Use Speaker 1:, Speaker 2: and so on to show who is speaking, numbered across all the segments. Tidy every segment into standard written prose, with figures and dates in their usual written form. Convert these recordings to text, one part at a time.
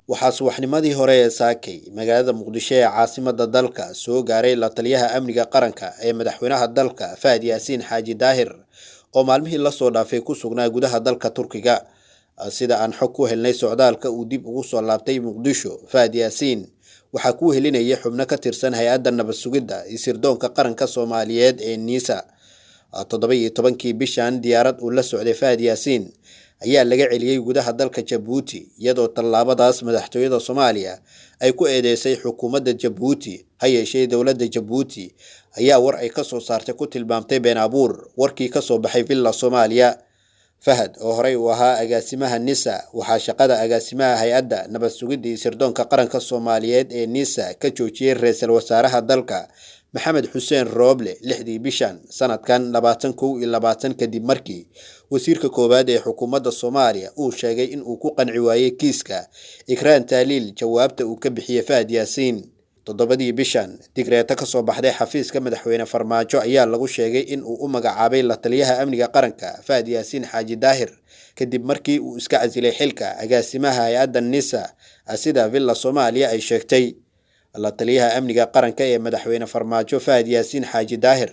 Speaker 1: Waxaa subaxnimadii hore ee saakay magaalada Muqdisho ee caasimadda dalka soo gaaray la taliyaha amniga qaranka ee madaxweynaha dalka Fahad Yaasiin Xaaji Daahir oo maalmihii lasoo dhaafay ku sugnaa gudaha dalka Turkiga. Sida aan xog ku helnay, socdaalka uu dib ugu soo laabtay Muqdisho Fahad Yaasiin waxaa ku helinaya xubno ka tirsan hay-adda nabad sugidda iyo sirdoonka qaranka Soomaaliyeed ee NISA. 17-kii bishan diyaarad uu la socday Fahad Yaasiin ayaa laga celiyey gudaha dalka Jabuuti, iyadoo tallaabadaas madaxtooyada Soomaaliya ay ku eedeysay xukuumadda Jabuuti. Ha yeeshee, dowladda Jabuuti ayaa war ay kasoo saartay ku tilmaamtay been abuur warkii kasoo baxay Villa Soomaaliya. Fahad oo horey uu ahaa agaasimaha NISA waxaa shaqada agaasimaha hay-adda nabad sugidda iyo sirdoonka qaranka Soomaaliyeed ee NISA ka joojiyey ra-iisul wasaaraha dalka Maxamed Xuseen Rooble 6-dii bishan sanadkan 2021, kadib markii wasiirka koowaad ee xukuumadda Soomaaliya uu sheegay in uu ku qanci waayey kiiska Ikraan Tahliil jawaabta uu ka bixiyey Fahad Yaasiin. 7-dii bishan digreeto kasoo baxday xafiiska madaxweyne Farmaajo ayaa lagu sheegay in uu u magacaabay la taliyaha amniga qaranka Fahad Yaasiin Xaaji Daahir kadib markii uu iska casilay xilka agaasimaha hay-adda NISA, sida Villa Soomaaliya ay sheegtay. La taliyaha amniga qaranka ee madaxweyne Farmaajo Fahad Yaasiin Xaaji Daahir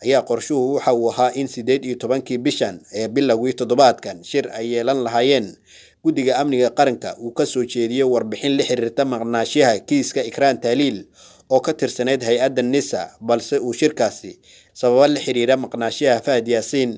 Speaker 1: ayaa qorshuhu waxa uu ahaa in 18-kii bishan ee bilowgii toddobaadkan shir ay yeelan lahaayeen guddiga amniga qaranka uu ka soo jeediyo warbixin la xiriirta maqnaashaha kiiska Ikraan Tahliil oo ka tirsaneyd hay-adda NISA, balse uu shirkaasi sababo la xiriira maqnaashaha Fahad Yaasiin.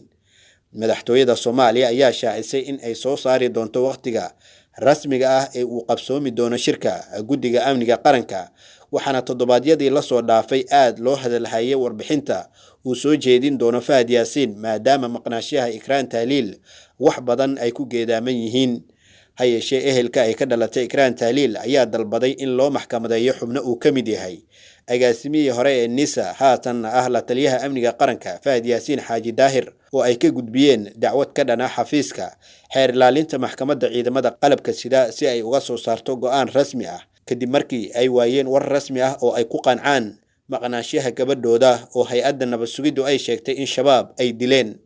Speaker 1: Madaxtooyada Soomaaliya ayaa shaacisay in ay soo saari doonto wakhtiga rasmiga ah ee uu qabsoomi doono shirka guddiga amniga qaranka, waxaana toddobaadyadii lasoo dhaafay aad loo hadalhayay warbixinta uu soo jeedin doono Fahad Yaasiin, maadaama maqnaashaha Ikraan Tahliil wax badan ay ku geedaaman yihiin. Ha yeeshee, ehelka ay ka dhalatay Ikraan Tahliil ayaa dalbaday in loo maxkamadeeyo xubno uu ka mid yahay agaasimihii hore ee NISA, haatanna ah la taliyaha amniga qaranka Fahad Yaasiin Xaaji Daahir, oo ay ka gudbiyeen dacwad ka dhana xafiiska xeer ilaalinta maxkamadda ciidamada qalabka sida si ay uga soo saarto go'aan rasmi ah, kadib markii ay waayeen war rasmi ah oo ay ku qancaan maqnaanshaha gabadhooda oo hay-adda nabad sugiddu ay sheegtay in Shabaab ay dileen.